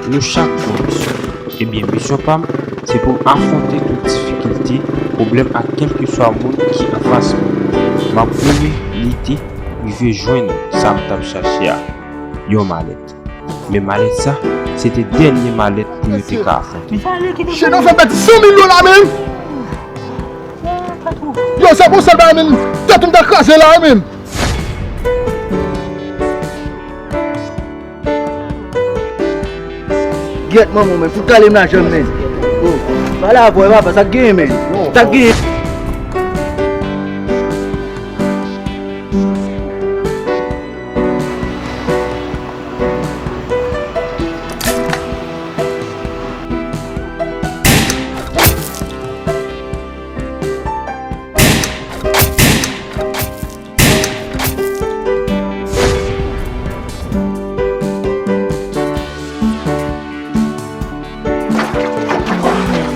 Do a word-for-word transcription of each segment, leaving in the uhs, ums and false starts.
Nou chak gon misyon. Ebyen, misyon pa m, se pou m afwonte tout difikilte, pwoblèm ak kèlkeswa moun ki anfas mwen. M ap goumen, lite, rive jwenn sa m t ap chache a, yon malèt. Men malèt sa, se te dènye malèt pou yo te ka afwonte. Shit, nou fè pèdi san mil dola, menm! Yo, se pou sèl bagay, menm. Tèt m ta kraze la, menm. Gyèt manman w, men, fout kale m lajan m, men. Oh, pale avè w, papa, sa k genyen, men? Sa k genyen?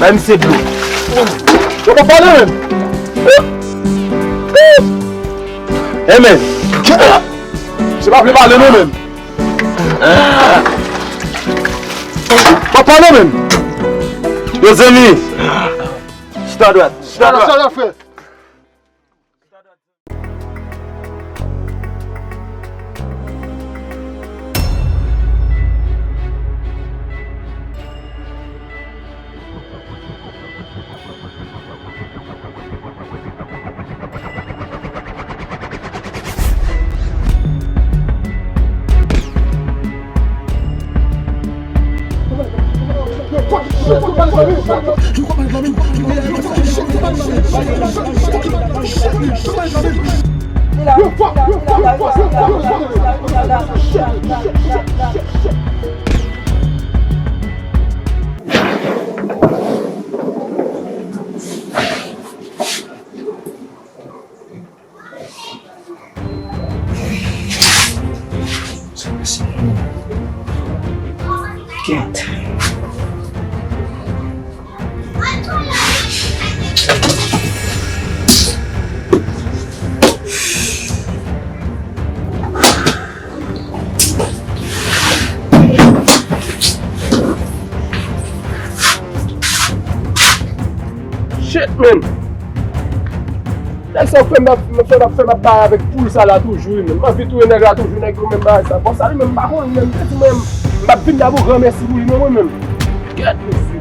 Bay misye dlo. Yo pa pale menm. Hey, men. Se pa vle pale non menm. Pa pale menm. Yo zanmi. Chita dwat. Chita dwat. Shit, man! Nèg sa fè m ap, fè m ap, fè m ap bay avèk poul sa la toujou, wi, menm. M anvi touye nèg la toujou, nèg yo menm bagay sa. Bon, sa li menm m pa konn, menm, m te di mwen, m p ap vin la pou granmèsi pou li, non, mwen menm. Kèt, mesye.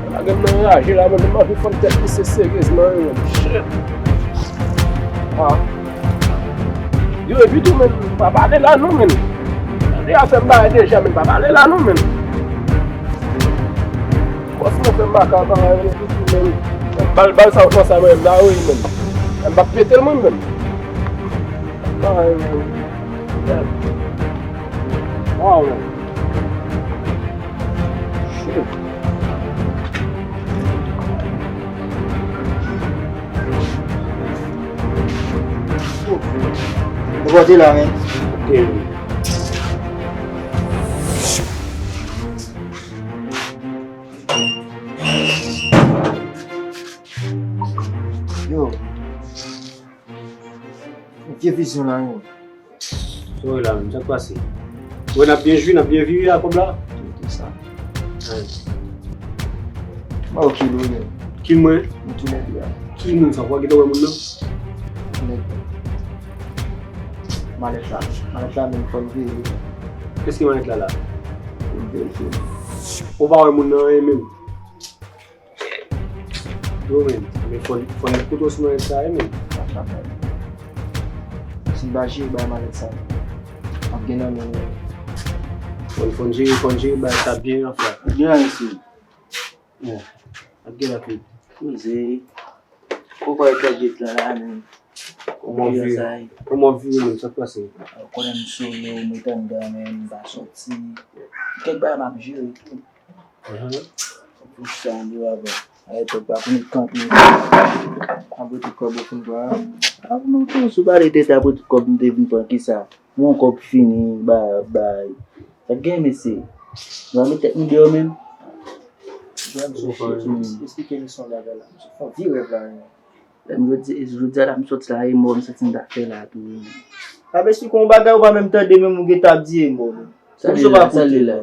Nèg la gen m nan raje la, menm, m anvi fann tèt misye seryezman, wi, menm. Shit. Ah. Yo, epi tou, menm, pa pale la, non, menm. Tande afè m bagay deja, menm, pa pale la, non, menm. Kòs mwen fè m makak, bagay yo, epi tou, menm. Bal, bal sa, w nan sa, menm, la, wi, menm. M p ap pete l, mwen, menm. Bagay yo, menm. Waw, menm. Shit. Ou pote la, men. Ok, wi. Yo. Vye vizyon la, yo. Sa w wè la menm, sa k pase? Ou wè n ap byen jwi, n ap byen vivi a kòb la? Tout sa. Wi. Mwen ok, wi, men. Ki mwen? Nou tou lè de a. Ki moun sa? Ou pa gentan wè moun nan? Nèg. Malèt la. Malèt la menm, fò n veye. Èske malèt la la? Fò n verifye. Ou pa wè moun nan anyen menm? Yo, men, men fò, fò n met kouto sou malèt sa, wi, men. Si n pa jere bay malèt sa, ap gen nan men nou. Fò, fò n jere, fò n jere bay sa byen, anfen. Gen anyen sou. Ap gen la pi poze. Kòkòy gadget la, la, men. Kòman w vire? Kòman w vire, men? Sa k pase? Ou konnen m solo, m etanda, men m pa soti. Kèk bagay m ap jere tou. Pou sa, m di w avan. Ay, tèt pa konn kanpe. Apre tout kòb ou fin pran. A, non, tou, si w pale de sa, apre tout kòb m te vin pran, kisa? Bon, kòb fini, bay, bay. Sa gen, mesye. Nou va met tèt nou deyò menm. Jwenn sou fè, esplike misyon bagay la. Misye fè yon vye rèv la, men. Lè m jodi, jodi a la, m soti la, e mò, m santi m ta fè la tou, wi, men. Ap esplike yon bagay, ou pa menm tande, menm ou gentan ap di e mò, men. Sa li la, sa li la.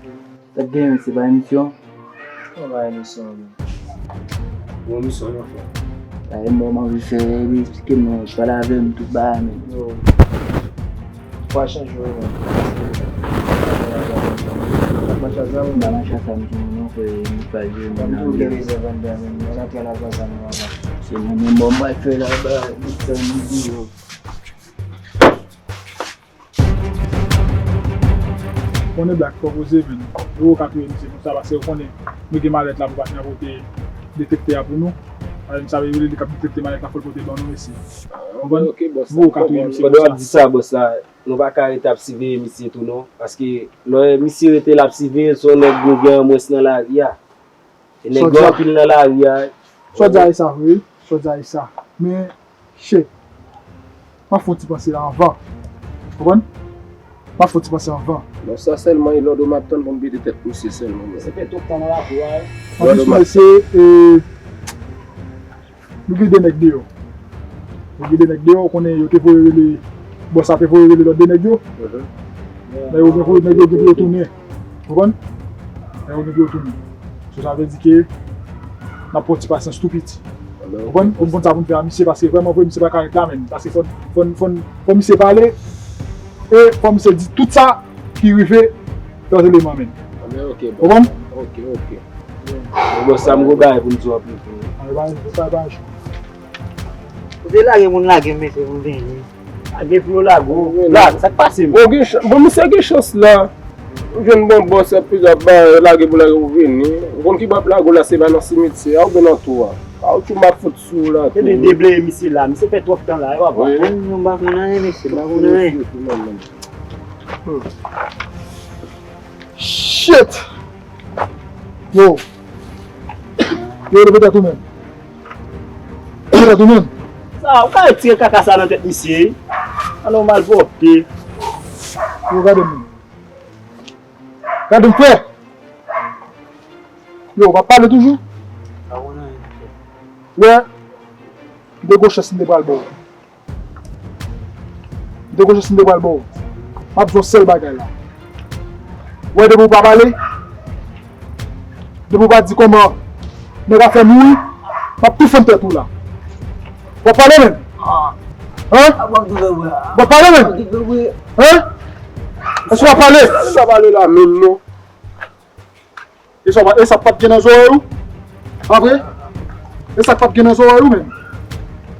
Sa k genyen, se pa emisyon? Mwen pa emisyon, men. Bon, emisyon yo fè. Sa e mò m anvi fè, li eksplike m non, pale avè m tout bagay, men. Yo. Fwa chanje wi, men. Mwen pa nan chasa m tou non, frè, m pa jwe, m nan lè. Se mwen menm, bon, m pral fè laba, m fè m di yo. Konnen Black, fò poze, men. Yo ka touye misye konsa, paske yo konnen nou gen malèt la pou patnè pote detektè a pou nou. Alò, misye ap rele li k ap detekte malèt la, fò l pote ban nou, mesye. Konprann? Ok, bòs. Yo ka touye misye konsa. Pandan w ap di sa, bòs la, nou pa ka rete ap siveye misye tou non, paske lè misye rete l ap siveye l, se yon nèg nou gen anmwens nan lari a. E nèg yo anpil nan lari a. Sa w di a e sa vre, sa w di a e sa. Men, shit. M ap fè yon ti panse la anvan. Konprann? M ap fè yon ti panse anvan. Non, sa sèlman e lòd m ap tann pou m pete tèt misye sèlman, men. Se pete w k tann nan lakou a, wi. M ap esplike, e, Nou gen de nèg deyò. Nou gen de nèg deyò, ou konnen yo te voye rele, bòs la te voye rele lòt de nèg yo. Men yo gen pou nèg yo gen pou yo tounen. Konprann? Nèg yo gen pou yo tounen. So, sa vle di ke n ap pran ti pasyans tou piti. Konprann? Pou n konn sa pou n fè a misye, paske vrèman vre, misye pa ka ret la menm. Paske fò, fò, fò, fò misye pale, e fò misye di tout sa ki rive lòt eleman menm. Konprann? Ok, ok. Bon, bòs, sa m gon bagay pou m di w anpil tou. Ou te lage moun lage m, mesye, pou m vini. Lage pou yo lage w. Black, sa k pase, m? Bon, gen ch-, bon, misye gen chans la. Ou jwenn bon bòs, epi ap ba lage pou lage pou vini. Ou konn ki bò ap lage w la, se pa nan simityè a oubyen nan twou a. Kawoutchou m ap fout sou w la tou. Debleye misye la, misye fè twòp tan la, e pa vre. Mwen, m pa konn anyen, mesye, m pa konn anyen. Shit! Yo! Yo, leve tèt ou menm. Leve tèt ou menm. Sa, ou ka retire kaka sa nan tèt misye. Anòmal pwòpte. Yo, gade m. Gade m, frè. Yo, w ap pale toujou? Wè, m te gon chans m te pral ba w. M te gon chans m te pral ba w. M ap di w yon sèl bagay la. Wè, depi w pa pale, depi w pa di kòman nèg a fè mouri, m ap tou fann tèt ou la. W ap pale menm? Hen? W ap pale menm? Hen? Èske w ap pale? Sa pale la menm non. E sa, e sa pa t gen nan zòrèy ou? Pa vre? E sa pa t gen nan zòrèy ou menm?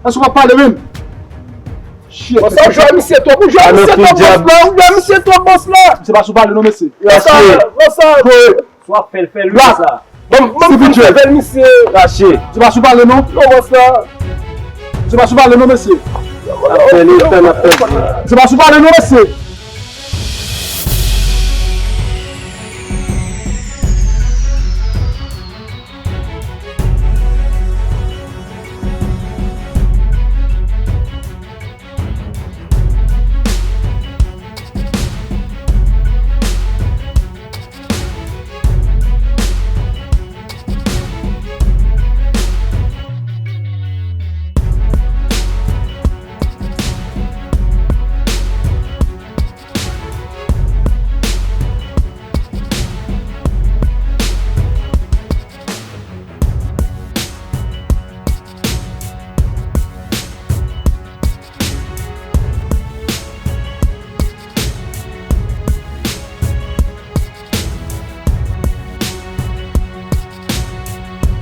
Èske w pa pale menm? Shit. Bon, sa w jwe misye twòp, ou jwe misye twòp, bòs la, ou jwe misye twòp, bòs la. Misye pa sou pale non, mesye. Sa, sa. Sa w ap fè l, fè l wi sa. Bon, bon, bon, fè l misye. Rache. Misye pa sou pale non. Non, bòs la. Misye pa sou pale non, mesye. Ap fè l, ap fè l. Misye pa sou pale non, mesye.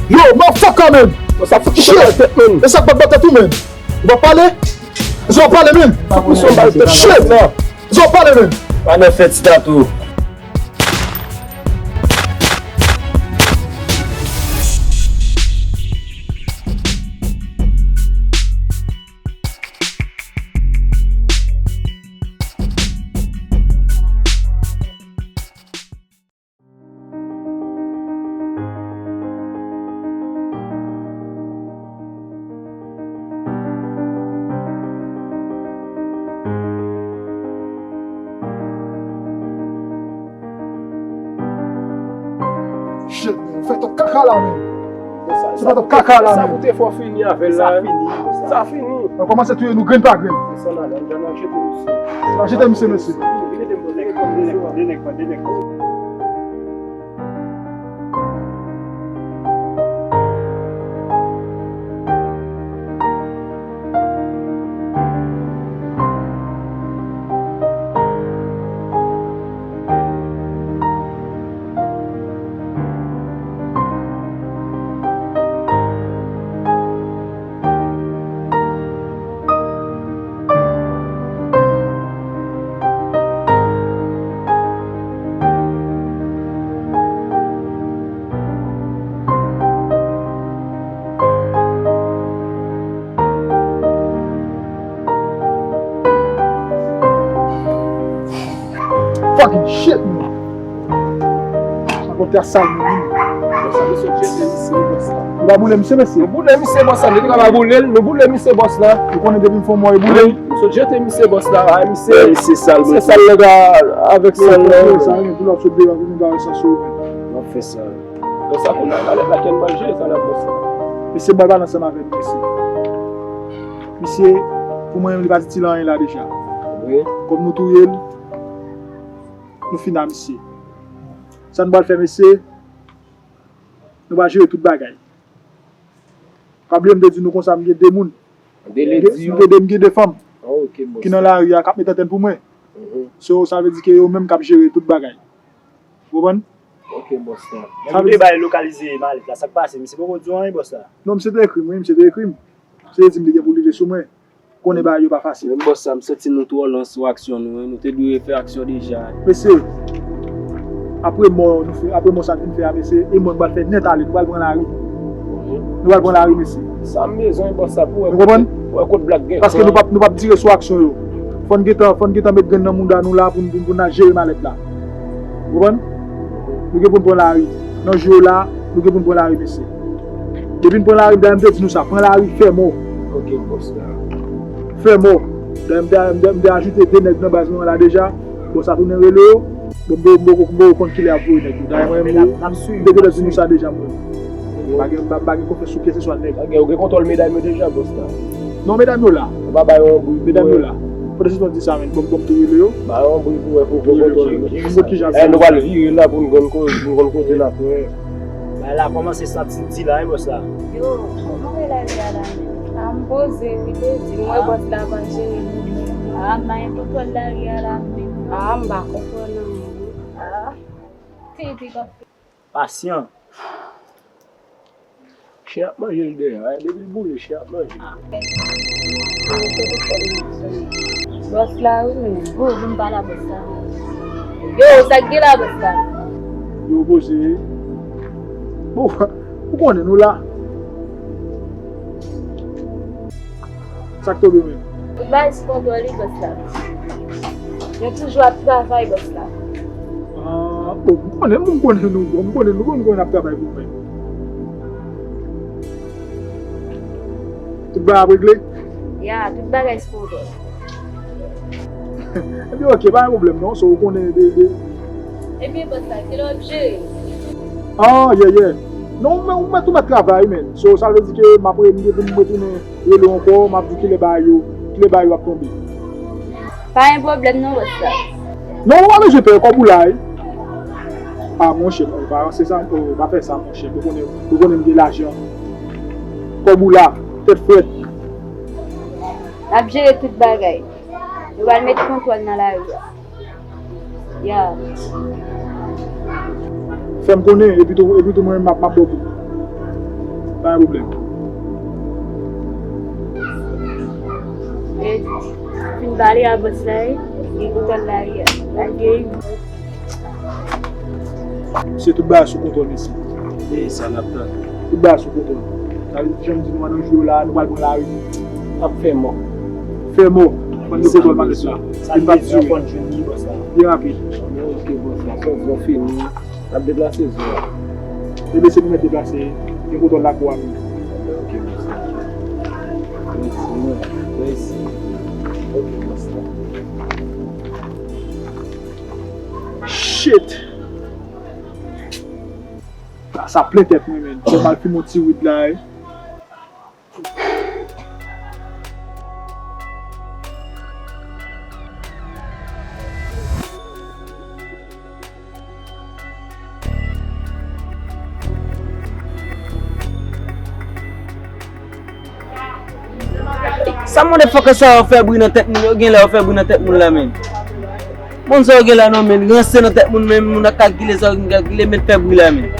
Yo, motherfucker, man! Bon, sa fout misye bal tèt, man. E sa k bat tèt ou, man? Ou pa pale? Sa w pale, man? Fout misye bal tèt, shit! Sa w pale, man? Pa nan fèt sa tou. Shit, man. Fè twòp kaka la, man. Se pa twòp kaka la, man. Sa pou te fè w fini avè l la. Sa fini. Sa fini. Mwen kòmanse touye nou grenn pa grenn. Desann ale, ann jete misye. Ann jete misye, mesye. Vin ede m, de nèg, de nèg, de nèg. Fucking shit, man. Sa kote a sal, man. Bòs la, misye jete misye, bòs la. Nou pa boule misye, mesye. Nou boule misye, bòs la. Nou di nou pa boule l, nou boule misye, bòs la. Ou konnen depi m fè yon mò, e boule m. Misye jete misye, bòs la. Ay, misye. Misye sal, misye sal, nèg la, avèk sal la. Sa, men, pou lòt sot devan, pou nou ba sa sou. W ap fè sa. Bòs la, kounye a, malèt la, kèm manje, sa la, bòs la. Mesye, m pral pale ansanm avè l, mesye. Misye, pou mwen, li pa itil anyen la deja. Wi. Kòm nou touye l, nou fin a misye. Sa nou pral fè, mesye, nou pral jere tout bagay. Pa bliye m te di nou konsa, m gen de moun. M gen de, m gen de, m gen de fanm ki nan lari a, k ap met antèn pou mwen. So, sa vle di ke yo menm k ap jere tout bagay. Ou konprann? Ok, bòs la. Sa vle di bay lokalize malèt la, sa k pase? Misye poko di w anyen, bòs la? Non, misye te ekri m, wi, misye te ekri m. Misye te di m li gen pou li rive sou mwen. Konnen bagay yo pa fasil. Men bòs la, m santi nou twò lan sou aksyon nou, wi. Nou te dwe fè aksyon deja. Mesye, apre mò nou fè, apre mò sa n fin fè a, mesye, e mò n pral fè nèt ale, nou pral pran lari. Nou pral pran lari, mesye. Sa m bezwen, bòs la, pou wè kote, pou wè kot blak gen. Paske nou p ap, nou p ap tire sou aksyon yo. Fò n gentan, fò n gentan met grenn nan mouda nou la pou n, pou n, pou n al jere malèt la. Ou konprann? Nou gen pou n pran lari. Nan jou yo la, nou gen pou n pran lari, mesye. Depi n pran lari, dayè m te di nou sa, pran lari, fè mò. Ok, bòs la. Fè mò. Dayè m te, m te, m te ajoute de nèg nan baz mwen an la deja. Bòs la tounen rele yo. Bon, m poko, m poko konn kilè y ap voye nèg yo. Dayè mwen menm, m te gentan di nou sa deja, mwen. M pa gen, m pa, m pa gen konfyans sou keseswa nèg. Ok, ou gen kontwòl medam yo deja, bòs la? Non, medam yo la. Ou pa ba yo yon bri pou wè? Medam yo la. Pandan se tan di sa, men, bon, bon, m tou rele yo. Ba yo yon bri pou wè, pou, pou kontwòl yo. Ki, ki, ki, ki jan. Eh, nou pral vire la pou n konn ko-, pou n konn kote n ap wè. Bagay la kòmanse santi di la, wi, bòs la. Yo, kòman w wè lari a la menm? A, m poze, wi, te di m wè bòs la ap jere nou menm. A, m pa gen kontwòl lari a la menm. A, m pa konprann anyen, non. A, te di, Pasyan. Chen ap manje l dèyè a, depi l boule, chen ap manje. Bòs la, wi, men. Yo, vin pale a bòs la. Yo, sa k gen la, bòs la? Yo poze. Bon, ou konnen nou la. Sa k tonbe menm? Tout bagay sou kontwòl li, bòs la. Yo toujou ap travay, bòs la. Ah, bon, m konnen, m konnen nou, bon, m konnen nou, m konnen ap travay pou mwen. Tout bagay ap regle? Ya, tout bagay sou kontwòl. Ebyen, ok, pa gen pwoblèm non, so ou konnen de, de. Ebyen, bòs la, kilè w ap jere? Ah, yeah, yeah. Non, ou mèt, ou mèt, ou mèt travay, men. So, sa vle di ke m ap re-, m gen pou m retounen rele w ankò, m ap di w kilè bagay yo, kilè bagay yo ap tonbe. Pa gen pwoblèm non, bòs la. Non, ou pa bezwen pè, kòb ou la, wi. Ah, monchè, ou pa ranse sa, ou pa fè sa, monchè. Ou konnen, ou konnen m gen lajan. Kòb ou la, tèt frèt. N ap jere tout bagay. Yo pral met kontwòl nan lari a. Ya. Fè m konnen, epi tou, epi tou mwen menm m ap, m ap ba w kou. Pa gen pwoblèm. E, fin pale a bòs la, e, gen kontwòl la, e, lage. Mesye, tout bagay sou kontwòl, mesye. E sa n ap tann. Tout bagay sou kontwòl. Sa vle di, jan m di nou an, nan jou yo la, nou pral pran lari. N ap fè mò. Fè mò. Fò n gen kontwòl malèt la. Li p ap dire. Byen rapid. Ok, bòs la. Fò n fini. N ap deplase zo a. Depi se nou mèt deplase, gen kontwòl lakou a menm. Ok, bòs la. Mèsi, mèsi. Ok, bòs la. Shit! Sa, sa plen tèt mwen, menn. Fò m al fimen yon ti wid la, wi. Sa motherfucker sa yo fè bri nan tèt moun, yo genlè yo fè bri nan tèt moun la, menn. Moun sa yo genlè non, menn, ranse nan tèt moun, menn, moun ap kalkile sa yo genlè kalkile, met fè bri la, menn.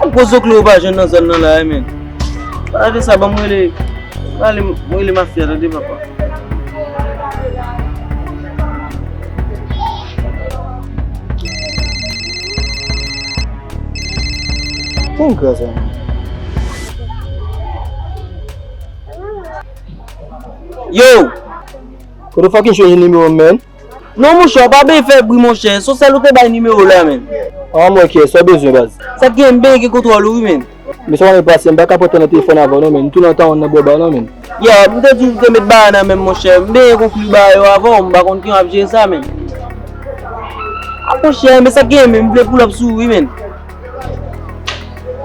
Yon gwo zoklo yo pa jwenn nan zòn nan la, menn. Pale de sa, ban m rele, pale, m rele mafya, tande, papa. Konn gra sa. Yo! Kote w fucking chanje nimewo m, man? Non, monchè, w pa bezwen fè bri, monchè. Se w sèl ou te bay nimewo w la, man. Ah, mwen, ok, sa w bezwen, baz? Sa k gen, m benyen gen kontwòl ou, wi, man. Men sa w ap pase, m pa ka pran tan nan telefòn avè w non, men m tounen an tawon nan bò ba w non, men. Ya, m te di w te met bagay nan men m, monchè. M benyen konkli bagay yo avè w, m pa konn kijan w ap jere sa, men. A, monchè, men sa k gen, men m vle pull up sou ou, wi, men.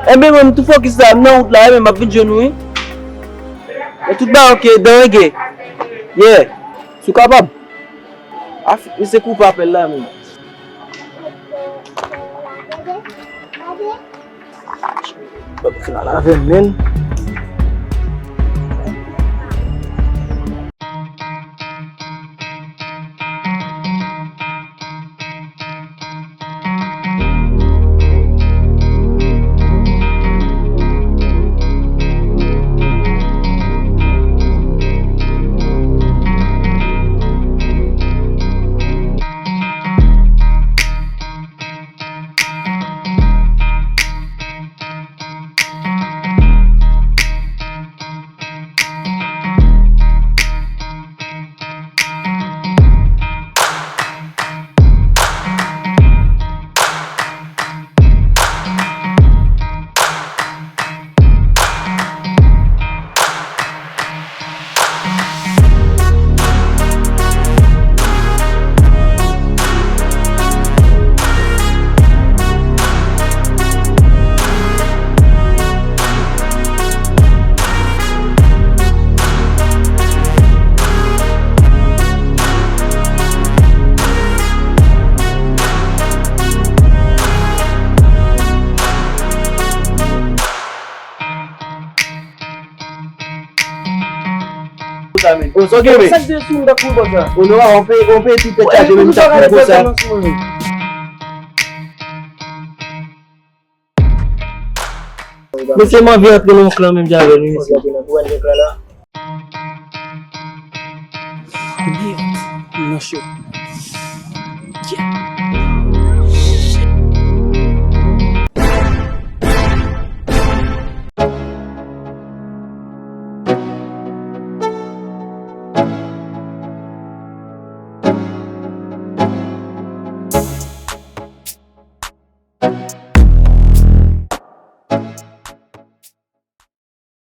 Enben, mwen, m tou fokis la, m nan wout la, wi, men m ap vin jwenn ou, wi. Men tout bagay ok, dan rege. Yeah. Si w kapab. A, misye koupe apèl la, men. Bòb final avè m, menn. Sa, men. O, sa w gen, men? Sa k de sou m tankou konsa? O, non, on pe, on pe ti tèt chaje, men, m t ap fè konsa. Mesye, m anvi antre nan yon klan menm jan avè nou, mesye. Mèd, m nan cho.